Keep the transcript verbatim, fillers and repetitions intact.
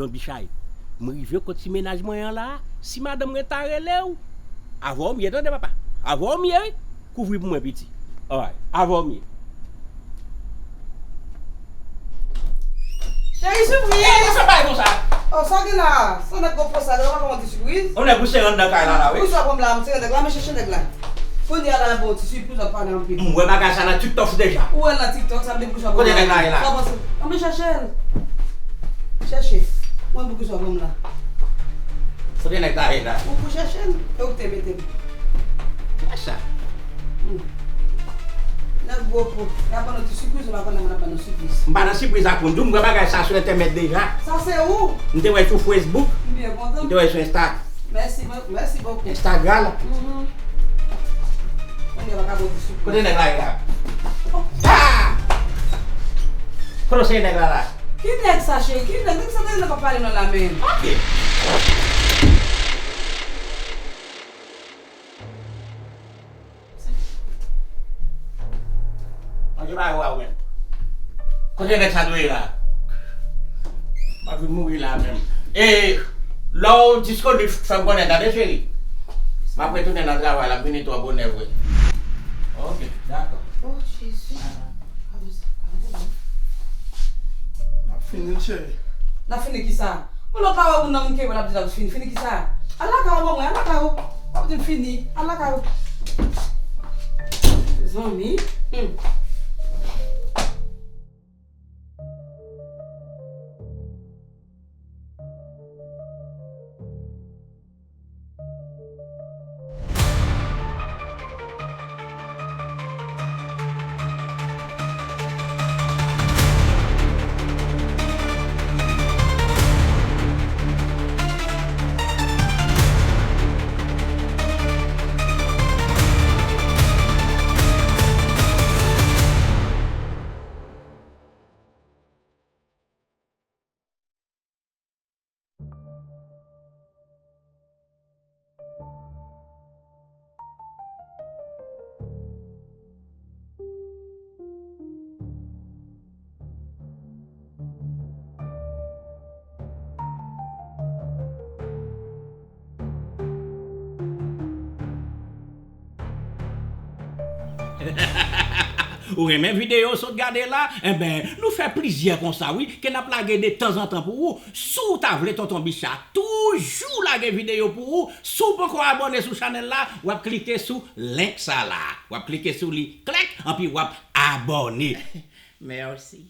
Don Bichay, m rive kot ti mennaj mwen an la, si madanm mwen ta rele w, avè w m ye tande papa, avè w m ye wi, kouvri pou mwen piti. Alright, avè w m ye. Cheri, sipriz! Ey, sa bay konsa. Oh, sa gen la? Sa nèg gwo pwosad, ou pa konn ti sipriz? On nèg bouche anndan kay la la wi. Bouche pòm la, m tire nèg la, men chèche nèg la. Kounye a la, bon, ti sipriz, w ap pale anpil. M wè bagay sa nan TikTok deja. Ou wè l nan TikTok, sa vle di bouch w ap... Kote nèg la ye la? Sa panse. Ann chèche l. Chèche. Mwen bouch w ap la. Kote nèg la ye la? Ou pou chèche l, e ou te mete l. Sa. Hmm. Nèg gwo po. Y ap ban nou ti sipriz, ou pa konnen moun ap ban nou sipriz. M pa nan sipriz ak moun. Di w m wè bagay sa sou entènèt deja. Sa se ou? M te wè l sou Facebook. M byen kontan. M te wè l sou Insta. Mèsi, mèsi bokou. Instagram. Mhm. Kounye a pa ka bon ti sou. Kote nèg la ye la? Ah! Kote se nèg la la? Ki nèg sa, cheri? Ki nèg? Nèg sa te nan pa pale non la menm. Ok. Manje bagay ou a ou menm. Kote nèg sa dwe ye la? M ap vin mouri la menm. E lè w disponib, fè m konnen tande cheri. M ap retounen nan travay la, m vini twò bonè vre. Ok, dakò. Oh, Jezi. N ap fini l, cheri. N ap fini kisa? Bon, lòt la wè moun nan moun kenbe l ap di l ap fini. Fini kisa? Al lakay ou, mwen, al lakay ou. W ap di m fini. Al lakay ou. Zanmi. Hmm. Ou renmen videyo w sot gade la? Enben, nou fè plizyè konsa wi, ke n ap lage de tanzantan pou ou. Si w ta vle Tonton Bicha toujou lage videyo pou ou, si w poko abòne sou chanèl la, w ap klike sou link sa la. W ap klike sou li, klèk, anpi w ap abòne. Mèsi.